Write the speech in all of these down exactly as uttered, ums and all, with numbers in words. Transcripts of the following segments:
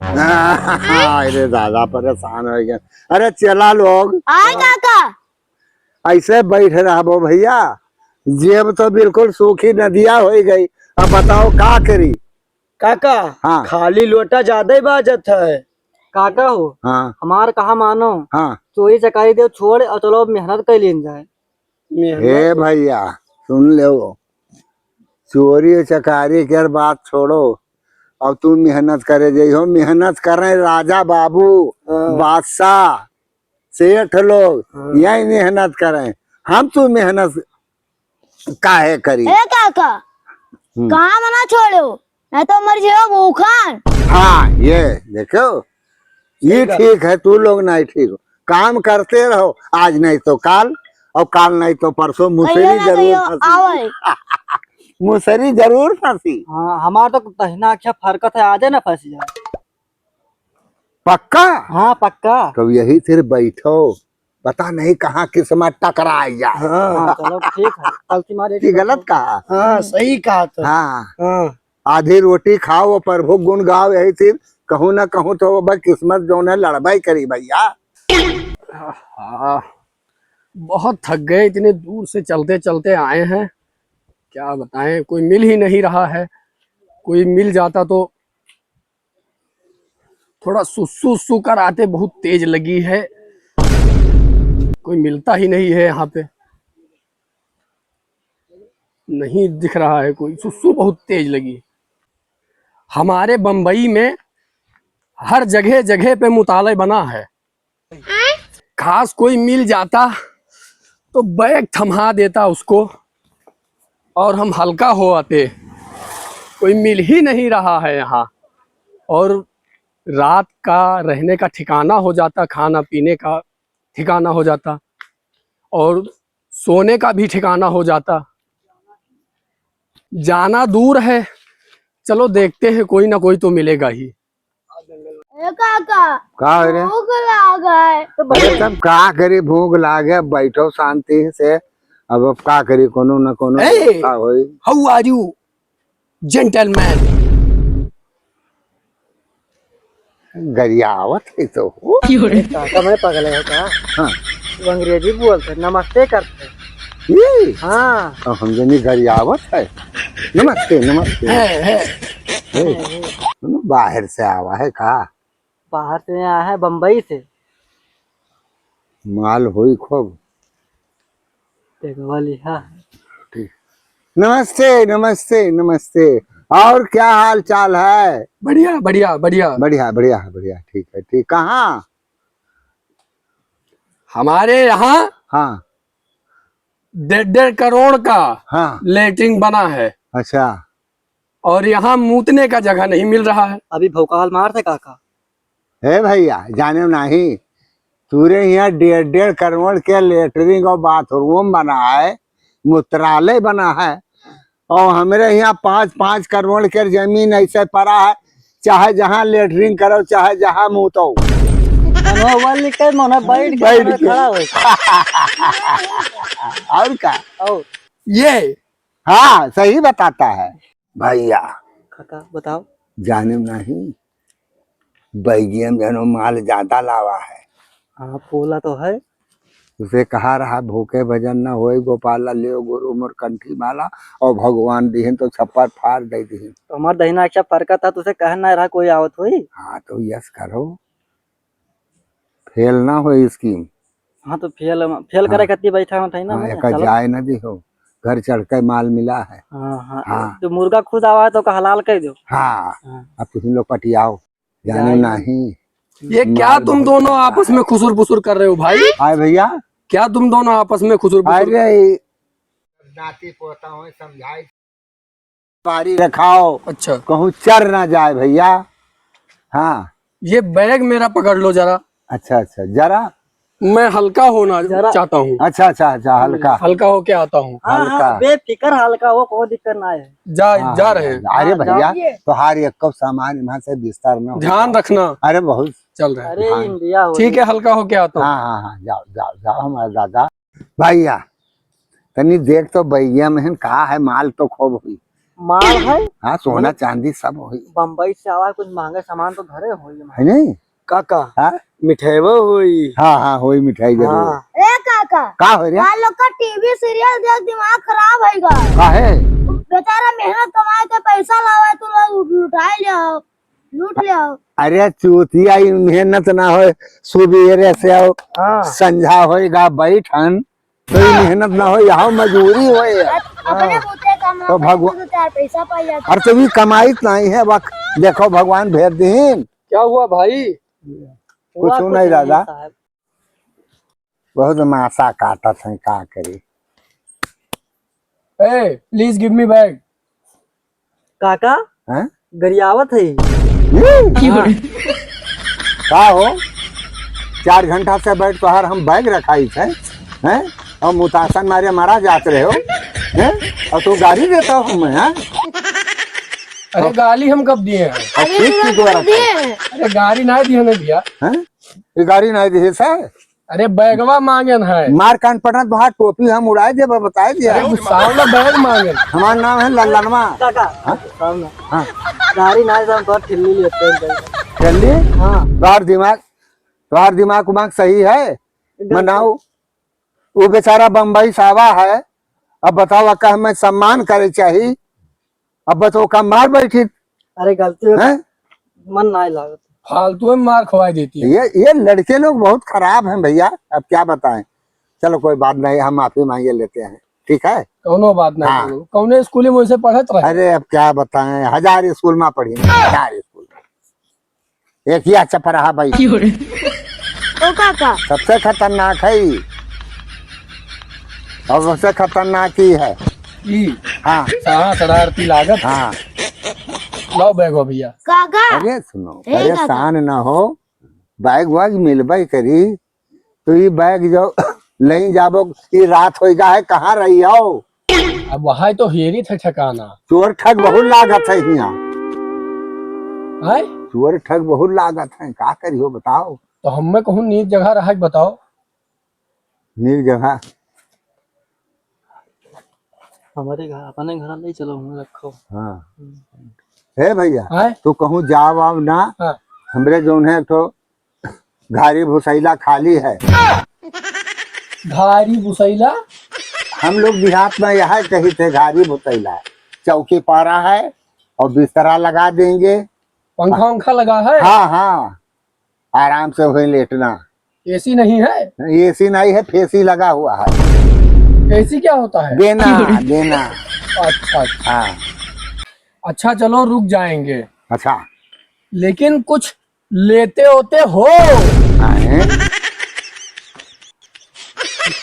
अरे दादा, परेशान होइ गए। अरे चला लोग। आए काका। ऐसे बैठ रहबो भैया, जेब तो बिल्कुल सूखी नदिया होइ गई। अब बताओ का करी? काका, हाँ। खाली लोटा ज्यादा ही बाजत है। काका हो, हाँ। हमार कहा मानो, हाँ। चोरी चकारी देव छोड़ और चलो अब मेहनत कर लीन जाए। मेहनत? हे भैया, सुन ले, चोरी चकारी के बात छोड़ो, अब तू मेहनत करे जइहो। मेहनत करें राजा बाबू, हाँ। बादशाह, सेठ लोग, हाँ। यही मेहनत करें, हम तू मेहनत काहे करी? ए काका, हम्म। काम ना छोड़ो, नहीं तो मर जाओ भूखन। हाँ, ये देखो, ये सही बात। ठीक है, तू लोग नहीं ठीक हो। काम करते रहो, आज नहीं तो काल, और काल नहीं तो परसों, मुसरी कहियो ना जरूर कहियो फंसी। आवे। मुसरी जरूर फंसी। हाँ, हमार तो दहिना अखिया फरकत है, आजे ना फंस जाए। पक्का? हाँ, पक्का। तो यही फिर बैठो, पता नहीं कहाँ किस्मत टकराई जाए। हाँ, चलो ठीक है, कल से मारे कि गलत कहा? हाँ, सही कहा तो। हाँ। हाँ। आधी रोटी खाओ, प्रभु गुण गाओ, यही फिर कहूँ ना कहूँ तो अब किस्मत जौन है लड़बे करी भैया। हाँ, बहुत थक गए, इतने दूर से चलते चलते आए हैं, क्या बताएं, कोई मिल ही नहीं रहा है। कोई मिल जाता तो थोड़ा सुस्सू उस्सू कराते, बहुत तेज लगी है, कोई मिलता ही नहीं है यहाँ पे, नहीं दिख रहा है कोई, सुस्सू बहुत तेज लगी। हमारे बम्बई में हर जगह जगह पे मुताले बना है, खास कोई मिल जाता तो बैग थमा देता उसको और हम हल्का हो आते। कोई मिल ही नहीं रहा है यहाँ, और रात का रहने का ठिकाना हो जाता, खाना पीने का ठिकाना हो जाता, और सोने का भी ठिकाना हो जाता। जाना दूर है, चलो देखते हैं, कोई ना कोई तो मिलेगा ही। ए काका, का हो रे? भूख लाग है। अरे तब का करी, भूख लाग है, बैठो शांति से। अब, अब का करी, कोनो न कोनो ए, व्यवस्था होई। How are you, gentleman? गरियावत है तो हो। क्यों रे? काका, मैं पगल है का? हाँ। वो अंग्रेजी बोलते, नमस्ते करते। ये? हाँ। तो हम जनी गरियावत है। नमस्ते, नमस्ते। है, है। ए, कोनो बाहर से आवा है का? बाहर से यहाँ है, बम्बई से। माल होई खूब। देखवा लिहा। ठीक। नमस्ते, नमस्ते, नमस्ते। और क्या हाल चाल है? बढ़िया, बढ़िया, बढ़िया। बढ़िया, बढ़िया, बढ़िया, ठीक है, ठीक। कहाँ? हमारे यहाँ हाँ। डेढ़, डेढ़ करोड़ का हाँ। लेटरिन बना है। अच्छा। और यहाँ मूतने का जगह नहीं मिल रहा है। अभी भौकाल मार थे काका। हे भैया, जाने नहीं, तूरे यहाँ डेढ़, डेढ़ करोड़ के लेटरिन और बाथरूम बना है, मूत्रालय बना है, और हमरे यहाँ पाँच, पाँच करोड़ के जमीन ऐसे पड़ा है, चाहे जहाँ लेटरिन करो, चाहे जहाँ मूतो। मनो वाली के मनो बैठ के, बैठ मनो के। खड़ा हो। और का? और? ये? हाँ, सही बताता है। भैया। काका, बताओ। जाने नहीं, बैगिया में जनो माल ज्यादा लावा है। हाँ, पोला तो है। उसे कहा रहा, "भूखे भजन न होए गोपाला, लेव गुरु मोर कंठी माला, और भगवान दिहिन तो छप्पर फाड़ दे दिहिन।" तो हमार दहिना अखिया फरका था, तुसे कह ना रहा कोई आवत होई। हाँ, तो यस करो, फेल ना हो स्कीम। हाँ, तो फेल, फेल हाँ। करे खातिर बैठा हूँ, ना हाँ, मैं, एका चलो। जाए ना दिहो, घर चढ़ के माल मिला है। हाँ, हाँ, हाँ। तो मुर्गा खुद आवा है तो ओका हलाल कर दो। हाँ, हाँ। अब तुम लोग पटियाओ, जाने जाए ना। नहीं। ये क्या माल तुम बहुत दोनों ज्यादा आपस है। में खुसुर फुसुर कर रहे हो भाई? आए भैया। क्या तुम दोनों आपस में खुसुर फुसुर? अरे, नाती पोता हूँ, समझाई बारी रखाओ, अच्छा। कहूँ चर ना जाए भैया। हाँ। ये बैग मेरा पकड़ लो जरा। अच्छा, अच्छा, जरा। मैं हल्का होना जरा। चाहता हूँ। अच्छा, अच्छा, अच्छा, हल्का। हल्का होके आता हूँ। हाँ, हाँ, हल्का। बेफिकर हल्का हो, कोई दिक्कत ना है। जा, हाँ, जा हाँ, रहे हैं। अरे हाँ, भैया, जाइए। तोहार एको सामान यहाँ से बिस्तर ना हो। ध्यान रखना। अरे बहुत। चल रहे हैं। अरे ध्यान। इंडिया हो ठीक है, गया। हल्का होके आता हूँ। हाँ, हाँ, हाँ, जाओ, जाओ, जाओ, हमारे दादा। भैया, तनी देख तो बैगिया में का है, माल तो खूब हुई। माल है? हाँ, सोना मतलब चांदी सब होई। बम्बई से आवा, कुछ महंगा सामान तो धरे होई। है नहीं? काका, हाँ? मिठाइवा होई। हाँ, हाँ, होई मिठाई जरूर। हाँ। ए काका, का हो रे? यार लोग का टीवी सीरियल देख दिमाग खराब होइगा। काहे? बेचारा मेहनत कमाए के पैसा लावे, तू लोग लुटाए ले आओ, लूट ले आओ। अरे चूतिया, ई मेहनत ना होए, सुबेरे से आओ, हाँ। संझा होएगा, बैठन, कोई मेहनत ना होए, यहाँ मजूरी होए। अपने बूते का तो माँ भगवान दो चार पैसा पाई जाता। अरे तो भी कमाई तो नहीं है, वक-, देखो भगवान भेज दीन। क्या हुआ भाई? कुछ हुआ नहीं कुछ नहीं दादा। साहब। बहुत मासा काटत हैं, का करी? ए, please give me bag। काका, हैं? गरियावत है। ये? हाँ। का हो? चार घंटा से बैठ तोहार हम बैग रखाई थे, हैं? और मुतासन मारे मारा जात रहे हो, हैं? और तू गाली देता हो हमें, हैं? अरे गाली हम कब दिए हैं? और अरे ठीक तुरंत की द्वारा दिए हैं। अरे गाली ना दिए ना भैया। हैं? ये गाली ना दिए सर? अरे बैगवा मांगन है। मार कान पटना तोहार टोपी हम उड़ाए देबे, बताए दिया। अरे गुस्साव ना बैग मांगन। हमार नाम है लल्लनवा। काका, हाँ? गुस्साव ना। हाँ। गाड़ी ना जाम तो ठेली लेते हैं। ठेली? हाँ। तोहार दिमाग, तोहार दिमाग उमाग सही है? एकदम मनाओ। वो बेचारा बम्बई से आवा है, अब बताओ, का हमें सम्मान करे चाही? अब बताओ, का मार बैठी? अरे गलती हो हैं? मन ना लागत। फालतू में मार खवाई देती है। ये, ये लड़के लोग बहुत खराब हैं भैया, अब क्या बताएं। चलो कोई बात नहीं, हम माफी मांगे लेते हैं, ठीक है? कौनो बात नहीं, हाँ। कौनो, कौने स्कूल में वैसे पढ़त रहे? अरे अब क्या बताएं, हजार स्कूल में पढ़ी, हजार स्कूल में। एक ही अच्छा पर रहा भाई। ओ काका। सबसे खतरनाक है ई। और सबसे खतरनाक ई है। ई? हाँ। सहा शरारती लागत। हाँ। लाओ बैग हो भैया। काका। अरे सुनो, ए काका। परेशान ना हो, बैग वैग मिलबे करी। तो ई बैग जो लई जाबो, ई रात होइगा है, कहाँ रही हो? अब वहाँ तो हेरी थे ठिकाना। चोर ठग बहुत लागत है हियाँ। हैं? चोर ठग बहुत लागत है, का करियो बताओ? तो हमें कहूँ नीक जगह रहा के बताओ। नीक जगह? हमारे घर, अपने घर ले चलो, हमें रखो। हाँ। हम्म। हे भैया, हैं? तू कहूँ जाओ आओ ना, हाँ। हमरे जौन है एक ठो घारी भुसैला खाली है। घारी भुसैला? हम लोग देहात में यह कही थे घारी भुसैला। चौकी पारा है और बिस्तरा लगा देंगे। पंखा वंखा लगा है? हाँ, हाँ, आराम से वहीं लेटना। एसी नहीं है? एसी नहीं है, फेसी लगा हुआ है। एसी क्या होता है? बेना, बेना। अच्छा, अच्छा। हाँ। अच्छा, चलो रुक जाएंगे। अच्छा। लेकिन कुछ लेते होते हो? हैं?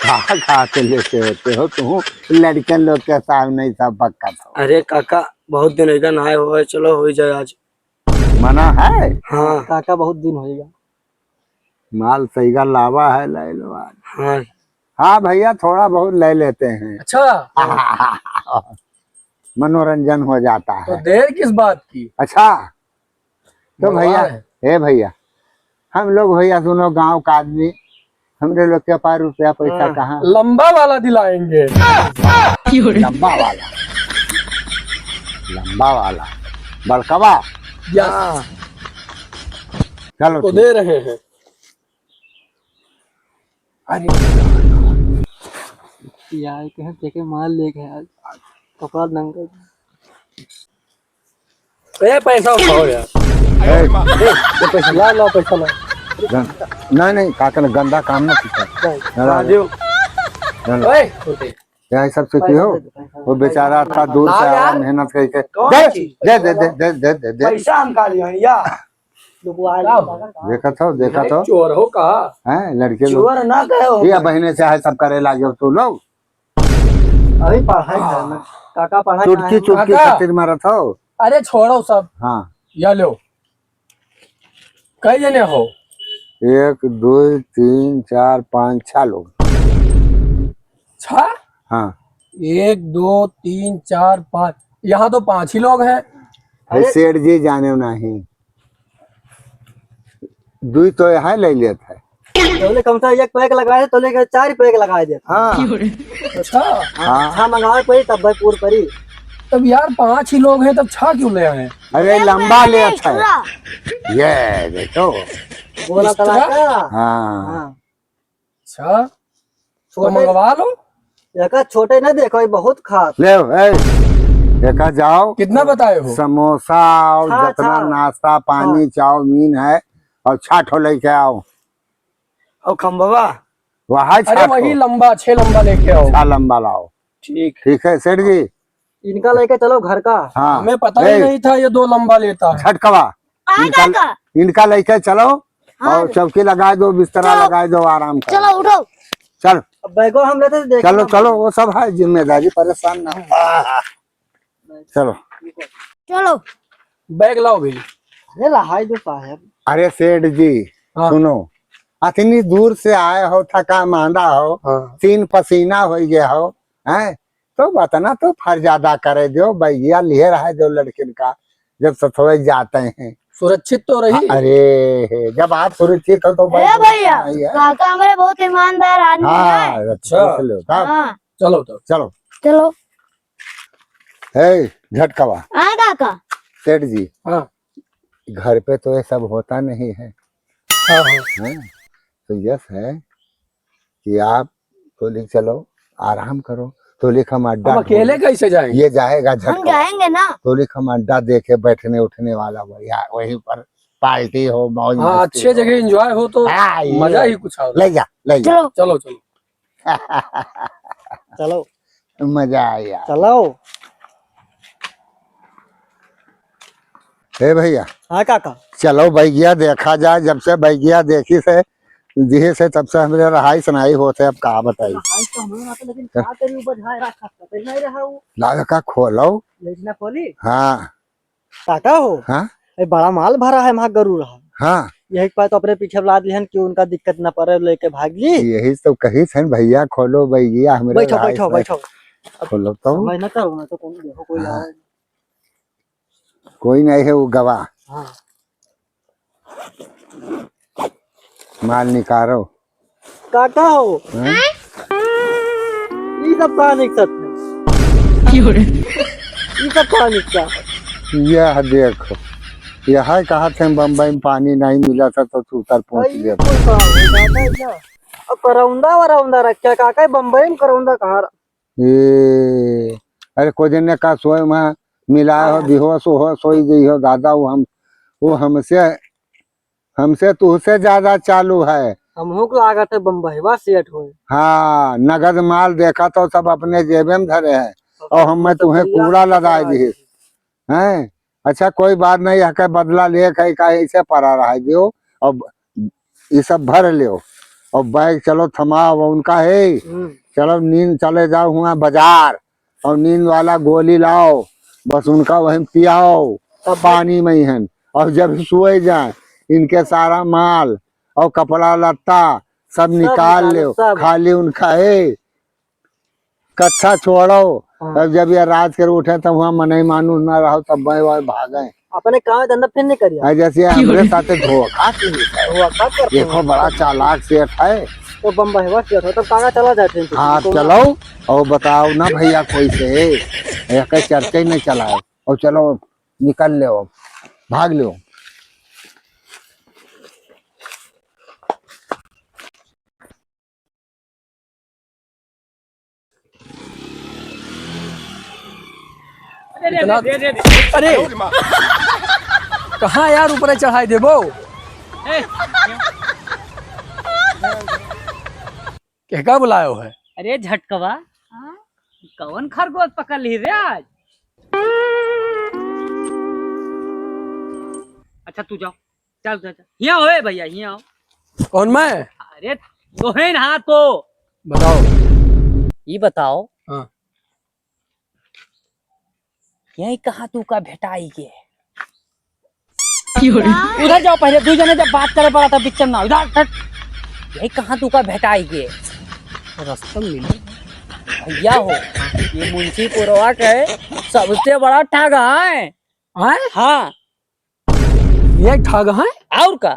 कहाँ, कहाँ से लेते होते हो तुम? लड़कन लोग के सामने ही सब बकत हो। अरे काका, बहुत दिन होइगा ना आए हो, चलो हो ही जाए आज। मना है? हाँ। काका, बहुत दिन होइगा। माल सहीगा लावा है, ले लो आज। हाँ। हाँ भैया, थोड़ा बहुत ले लेते हैं। अच्छा। मनोरंजन हो जाता तो है। देर किस बात की? अच्छा, तो तो भैया, वाह। हे भैया, हम लोग भैया दोनों गांव का आदमी, हमरे लोग के पास रुपया पैसा हाँ, कहाँ? लंबा वाला दिलाएंगे। लंबा वाला, लंबा वाला, बड़कवा। यस। हाँ। चलो तो ठीक। दे रहे हैं। अरे यार, कहीं देखे माल लेके आज कपड़ा नंगा। ए, पैसा उठाओ यार। ए, ए, ये पैसा ला, ला, पैसा ला। गं-, नहीं, नहीं, का करना, गंदा काम ना कीजिए। नहीं, ना, ना, हाँ, ना। दियो। ना, ना। ओए, उठे। यही सब सीखी हो? पैसा दे दो, पैसा दे दो। वो बेचारा इतना दूर से आया, मेहनत करके। कौन दे, चीज? दे, दे, दे, दे, दे, दे, दे। पैसा हम खा लिया, या? देखत हो, देखत हो। चोर हो का? हैं, लड़के लोग। चोर ना कहे हो। ये बहिने से है सब करे लागे हो तू लोग। अभी पढ़ाई करना। काका पढ़ाई चुटकी, कहाँ है? चुटकी काका। खातिर मारत हो। अरे छोड़ो सब। हाँ। या लो। कई जने हो? एक, दो, तीन, चार, पाँच, छह लोग। छह? हाँ। एक, दो, तीन, चार, पाँच। यहाँ तो पाँच ही लोग हैं। अरे अरे सेठ जी जाने नहीं। दुई तो यहाँ ले लेत है। तोले कम से एक पैक लगाए, तोले के चार पैक लगाए देत। हाँ। अच्छा। हाँ। हाँ, मंगावे पड़ी तब भाई पूर पड़ी। तब यार, पांच ही लोग हैं, तब छह क्यों ले आए? अरे, अरे, लंबा ले, अच्छा है। ये देखो। गोला इस तरह? तलाका। हाँ। हाँ। अच्छा, तो छोटे, मंगवा लो। एका छोटे ना देखो, ये बहुत खास। ले, ए, एका जाओ। कितना बताए हो? समोसा और हाँ, जितना हाँ। नाश्ता, पानी, हाँ। चाउमीन है, और छह ठो लेके आओ। और खम्बवा? वहाँ अरे, छह ठो। वही लंबा, छह लंबा लेके आओ। छह लंबा लाओ। ठीक। ठीक है सेठ जी। इनका लेके चलो घर का। हाँ। हमें पता ही ए, नहीं था ये दो लंबा लेता है। झटकवा। आ इनका, काका। इनका लेके चलो हाँ। और चौकी लगा दो, बिस्तरा चलो। लगा दो, आराम करो। चलो उठो। चल। अब बैगो हम लेते देख चलो, चलो, वो सब है जिम्मेदारी, परेशान ना हो। हाँ, हाँ। चलो। चलो। बैग लाओ भैया। अरे रहाई दो साहब। अरे सेठ जी, हाँ। सुनो, इतनी दूर से आए हो, थका मांदा हो, हाँ। सीन पसीना हो गया हो, हैं? तो बतना तो फर ज्यादा करे दो, बैगिया लिए रहे दो लड़किन का, जब सथवे जाते हैं। सुरक्षित तो रही। अरे, जब आप सुरक्षित हो तो ए बैग भैया, नहीं है। काका हमारे बहुत ईमानदार आदमी हाँ, है। अच्छा। पूछ लो, तब। हाँ। चलो, तब। चलो। चलो। हे, झटकवा। हाँ, काका। सेठ जी। हाँ। घर पे तो ये सब होता नहीं है। हाँ, हाँ। हैं? तो यस है कि आप तो ले चलो, आराम करो, तो ले हम अड्डा हम अकेले ढूंढ-, कैसे जाएंगे? ये जाएगा हम झटका। जाएंगे ना। तो ले हम अड्डा देखे बैठने उठने वाला बढ़िया, वहीं पर पार्टी हो, मौज हाँ, मस्ती अच्छे हो। जगह एंजॉय हो तो हाँ, ये मजा ही कुछ और। ले जा, ले जा। चलो। चलो, चलो। चलो। मजा आया। चलो। हे भैया। हाँ काका। चलो बैगिया देखा जाए, जब से बैगिया देखी से, दिहे से, तब से हमरे रहाई सुनाई होत है, अब का बताई। रहाई तो हमरे ना तो, लेकिन का करी, उ बझाए रहा, खा सकते नहीं रहा उ। लागा का खोलो। यही ना खोली? हाँ। काका हो? हाँ? ए, बड़ा माल भरा है, वहाँ गरु रहा। हाँ। यही के पास तो अपने पीछे लाद लिहन कि उनका दिक्कत ना पड़े, लेके भाग ली। यही तो कही थे भैया, खोलो बैगिया हमरे बैठो, रहाई बैठो, से। बैठो। अब खोलो तो। समय ना करो, ना तो कौन देखो, कोई हाँ। आवे। कोई नहीं है वो गवाह। हाँ। माल निकारो। काका हो। हैं? ई सब कहानी के साथ में। ई सब कहानी के साथ। यह देखो, यह कहा थे बम्बई में पानी नहीं मिला था तो तू उतर पहुंच भाई, गया। ये कोई कहा हो, दादा, क्या? अब करौंदा वरौंदा रखा काका, बम्बई में करौंदा कहाँ रहा? ए, अरे, को जने का सोए वहाँ मिलाए हो, हाँ। बेहोश होश होई गई हो दादा, वो हम, वो हमसे, हमसे तुहसे ज्यादा चालू है। हमहू को लागत है बम्बईवा सेठ होए। हाँ, नगद माल देखा तो सब अपने जेबे में धरे हैं, और हम में तुहें कूड़ा लदाए दिए। हैं? अच्छा, कोई बात नहीं, यह के बदला ले के का ऐसे पड़ा रहा दियो, अब ई सब भर लियो, और बैग चलो थमाओ, उनका है, हम्म। चलो नींद चले जाओ हुआ बाजार, और नींद वाला गोली लाओ, बस उनका वहीं पियाओ, तब पानी में ही हन, और जब सोए जाए, इनके सारा माल और कपड़ा लत्ता सब सब निकाल निकालो, लियो, सब। खाली उनका है। कच्छा छोड़ो, हाँ। तब जब ये रात के उठे, तब वहाँ मनई मानुष ना रहो, तब मैं वहाँ भागे। अपने काम धंधा फिर नहीं करिया। आ, जैसे हमरे साथे धोखा की है। धोखा करते देखो, हैं। बड़ा चालाक सेठ है। तो बम्बईवा सेठ हो, तब काका चला जाते हैं। हाँ, तुमको चलो, और बताओ ना भैया, कोई से, एक चर्चा ही नहीं चलाओ, और चलो, निकल ले, भाग लो। अरे, अरे, इतना अरे, अरे, अरे। अरे! कहाँ यार ऊपर चढ़ाई देबो? ए। केका बुलायो है? अरे झटकवा, हाँ? कौन खरगोश पकड़ ली रे आज? अच्छा तू जाओ, चल, चल, चल। हियाँ आओ, ए भैया, हियाँ आओ। कौन मैं? अरे, तोहे ना तो। बताओ। ई बताओ। हाँ। यही कहाँ तू का भेटाई के? क्यों रे? उधर जाओ पहले, दू जने जब बात करे पड़ा था बिच्चन ना, उधर हट। यही कहाँ तू का भेटाई के? रास्ता मिली। भैया हो, ये मुंशीपुरवा के सबसे बड़ा ठग है। हैं? हाँ। ये ठग हैं? और का?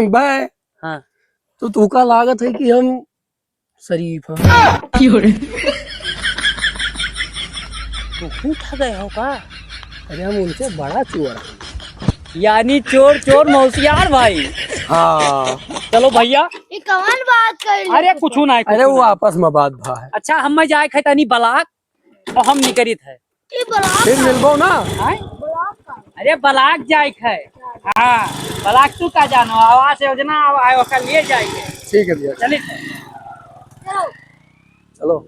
बे, हाँ। तो तू का लागत है कि हम शरीफ हैं? क्यों रे? तू ठगे हो का? अरे हम उनसे बड़ा चोर हैं। यानी चोर चोर मौसियार भाई। हाँ। चलो भैया। ये कौन बात कर अरे कुछ ना है, कुछ अरे वो ना। आपस में बात भा है। अच्छा, हम जाए खे तनी बलाक और हम निकरित है। ये बलाक फिर का? मिलबो ना। आय? अरे बलाक जाए खे। हाँ, बलाक तू का जानो, आवास योजना आयो का लिए जाए खे। ठीक है भैया। चलित है। चलो। चलो।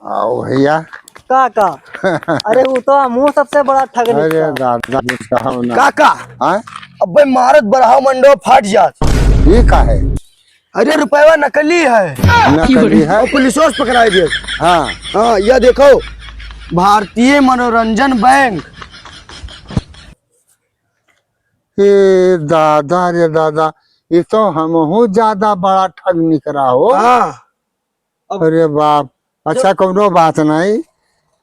आओ भैया। का, का? अरे, वो तो हमहू सबसे बड़ा ठग अरे निकला। दादा, बताओ ना। का, का? हाँ? अबे मारत बरहा मंडो फाट जात। ये का है? अरे, रुपया नकली है। नकली है? और पुलिसो से पकड़ाई दिया। हाँ। हाँ, यह देखो, भारतीय मनोरंजन बैंक। ए दादा रे दादा, ये तो हमहू ज्यादा बड़ा ठग निकला हो। हाँ। अरे बाप, अच्छा, कौनो बात नहीं,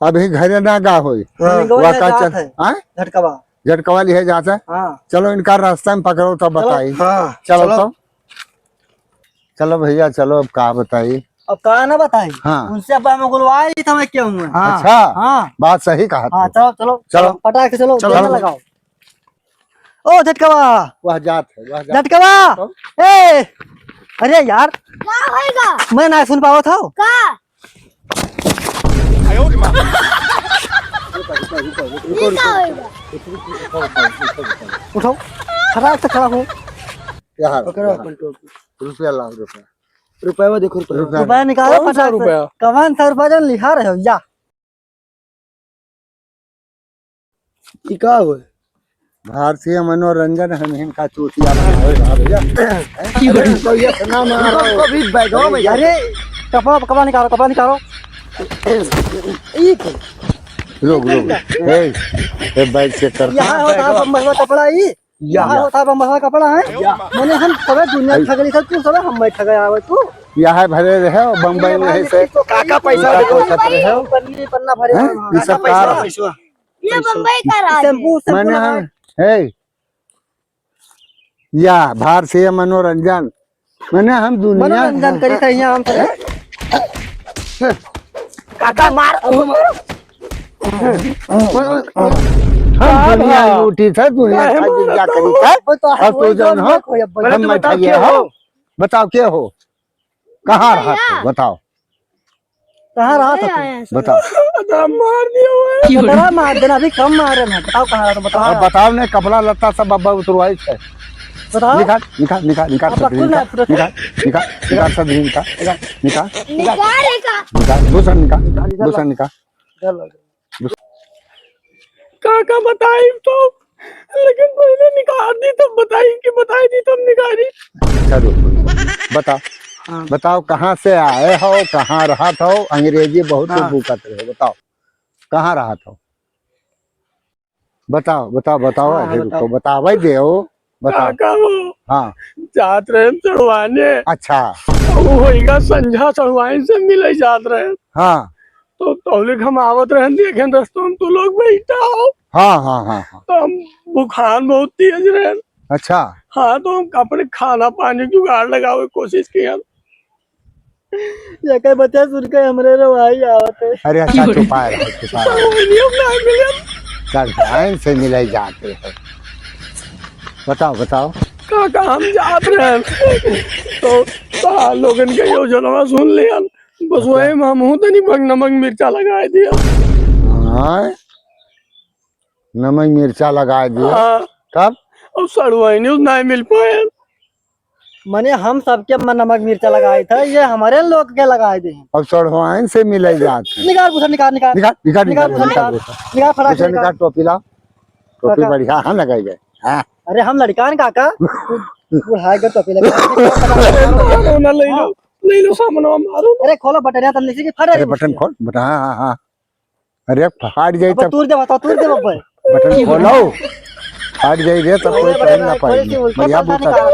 अभी घरे ना गा होई। हाँ। निगवे वह ना का जात चल-, है। हाँ? झटकवा। झटकवा लिहे जात है? हाँ। चलो, इनका रास्ता में पकड़ो, तब चलो। बताई। हाँ, चलो चलो। तो। चलो भैया, चलो, अब का बताई? अब का ना बताई? हाँ। उनसे अब हम गुलवाए ही था, मैं क्या हुआ? हाँ। अच्छा। हाँ। बात सही कहा हाँ, तू। चलो, चलो, चलो। पटाख से चलो, चलो। देर ना लगाओ। ओ झटकवा। वह जात है, वह जात है। झटकवा। तो? ए, अरे यार। का होएगा? मैं ना सुन पावत हूँ। का? ये का होएगा? उठो, खड़ा से खड़ा हो। यार, पकड़ो यार। अपन टोपी। रुपया लाओ, रुपया। रुपया देखो, रुपया। रुपया। रुपया निकालो, कौन सा पचास रुपया? कौन सा रुपया जौन लिहा रहे हो, या। ई का होय? भारतीय मनोरंजन हम इनका चूतिया बनावे बा भैया। हैं? अरे, तो ये सुना ना रहो। कभी बैगवा में अरे, कपड़ा, कपड़ा निकालो, कपड़ा निकालो। ई के? रुक, रुक। ए, ए, बैग चेक कर। यहाँ होता है बम्बई में कपड़ा ई। या, यहाँ या। होता है बम्बई में कपड़ा है। या। मैंने हम सबे दुनिया ठगली सब, तू सबे हम ठगे आवे तू। यहाँ भरे रहे हो, बम्बई में है से। काका पैसा उनका देखो। पैसा रहे हो। पन्नी, पन्ना भरे हैं? हैं? ई सब काका का पैसा। ये बम्बई का राज है। शैम्पू, शैम्पू मैंने लगा। हम, हे, या, भारतीय मनोरंजन। मैंने हम दुनिया मनोरंजन करी था यहाँ हम सब। काका मार। हम दुनिया लूटी था, दुनिया का गिरजा करी था। अब तो जौन हो, हम बैठा गया हो। बताओ के हो? कहाँ रहा था? बताओ। कहाँ रहा था तू? बताओ। मार दिया हुआ है। बतरा मार देना, अभी कम मारे ना। बताओ कहाँ रहा था, बताओ। अब बताओ ने, कपड़ा लत्ता सब अब्बा उतरवाई थे। बताओ। निकाल, निकाल, निकाल, निकाल, अब सब कुल निकाल, ना, पूरा निकाल, निकाल, निकाल, सब निकाल, निकाल, निकाल। निकाल रे का? निकाल, दूसरा निकाल, दूसरा निकाल। चल। काका बताई तो, लेकिन पहले निकाल दी तब बताई कि बताई दी तब निकाली। अच्छा रुक, रुक, रुक। बताओ, हाँ। बताओ कहाँ से आए हो, कहाँ रहत हो? अंग्रेजी बहुत हाँ। भूकत रहे, बताओ कहाँ रहत हो? बताओ, बताओ, बताओ, हाँ, अभी हाँ, रुको, बताओ। बतावे दे हो। बताओ। काका हो, हाँ। जात रहे हम चढ़वाने। अच्छा। तो वो होइगा संझा चढ़वाइन से मिले जात रहे। हाँ। तो तौलिक हम आवत रहन, देखेन रस्तों में तू लोग बैठा हो। हाँ, हाँ, हाँ, हाँ। तो हम बुखार बहुत तेज रहन। अच्छा। हाँ, तो हम अपने खाना पानी जुगाड़ लगावे कोशिश किया। एकर बतिया सुन के हमरे रो भाई आवत है। अरे अच्छा, चुपाए रहो, चुपाए रहो। वही हम ना मिले। चल, आइन से मिले जाते हैं। बताओ, बताओ। काका, हम जात रहे। तो, तो लोगन के योजनवा सुन लियन। बस अच्छा। वही में हमहू तनी भंग नमक मिर्चा लगाए दिया। हाँ, नमक मिर्चा लगाए दिया। हाँ। तब? अब सड़ुआइनी उस नाहीं मिल पाए। मने हम सबके मन नमक मिर्चा लगाए थे, ये हमारे लोग के लगाए दे। अब सड़ुआइन से मिले जात है। निकाल, भूसा निकाल, निकाल। निकाल, निकाल, निकाल, निकाल, निकाल, निकाल, भूसा। निकाल, फटाक से भूसा निकाल, निकाल। टोपी लाओ। टोपी काका। बढ़िया, हाँ, लगाई गए। हाँ। अरे हम लड़का हैं काका। बुढ़ाए के टोपी लगा। ना, ना, ले लो, ले लो सामान, मारो। अरे खोलो बटन, तब नीचे की फट अरे रही बटन है। खोल, बटन, हाँ, हाँ, हाँ। अरे फाट जाई अब तब। तूर दे, बताओ, तूर दे बब्बे। बटन खोलो। फाट जाई रे, तब कोई अरे पहन ना बटन पाई। खोल के उल्टा बढ़िया पलटा बूता निकाल। है।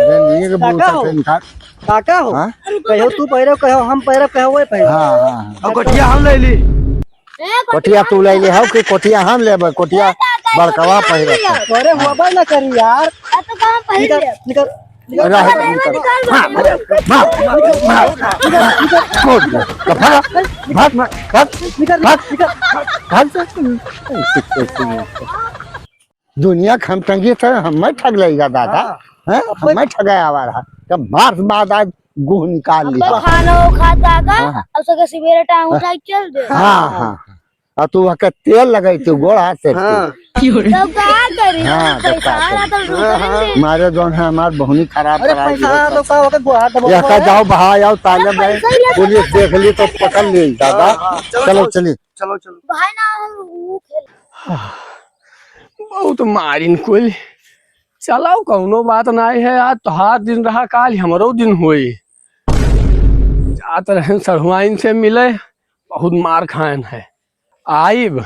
अरे नहीं, ये काका बूता हो। से निकाल। काका हो। हाँ? कहो तू पहिरो, कहो हम पहिरो, कहो वो पहिरो। हाँ, हाँ, हाँ। अब कोटिया हम ले ली। ए, कोटिया तू ले ले हो कि कोटिया हम लेबे? कोटिया ए, काका, बड़कवा कोटिया पहिरे। अरे हुआ बात ना करी यार। आ तो कहाँ पहिर निकाल, ले? निकाल। रहे, निकल। मार, मार, मार, मार। छोड़ दे। तो भाग, भाग, भाग, भाग, भाग, भाग। दुनिया के हम टंगी थे, हमें ठग लेगा दादा। हाँ। हैं? हमें ठगाया हुआ रहा। जब मार बाद आज गुह निकाल लिया। खाना वो खाता का, हाँ। और सके सवेरे टाइम उठा के चल दे। हाँ, हाँ, हाँ। और तू वहाँ के तेल लगाई तू गोड़ हाथ से। हाँ। तब का करी? हाँ, तब पैसा का आ रहा करी? तब हाँ, हाँ। मारे जौन है, हमार बहुनी खराब अरे करा पैसा दिया। आ तो का होता गोड़ हाथ दबा यह का है? जाओ बहा आओ ताले अरे में पैसा ही नहीं पुलिस देख ली तो पकड़ ली दादा। हाँ, हाँ, चलो, चलो, चलो। चलिए। चलो, चलो। भाई ना, हम वो खेल बहुत मारिन कुल। चलाओ, कौनो बात नाई है। आज तोहार दिन रहा, काल हमरो दिन होई। जात रहन सढ़ुआइन से मिले, बहुत मार खायन है। आइब,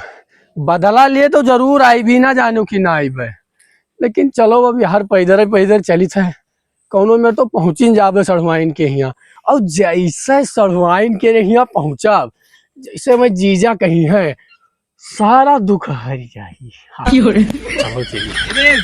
बदला लिए तो जरूर आइब, ई ना जानो कि ना आइब। लेकिन चलो, अभी हर पैदर पैदर चलित है, कौनो में तो पहुँचिन जाबे सढ़ुआइन के हियाँ। और जैसे सढ़ुआइन के हियाँ पहुँचब, जैसे मैं जीजा कही है, सारा दुख हरि जाई। हाँ। क्यों रे? चलो चलिए।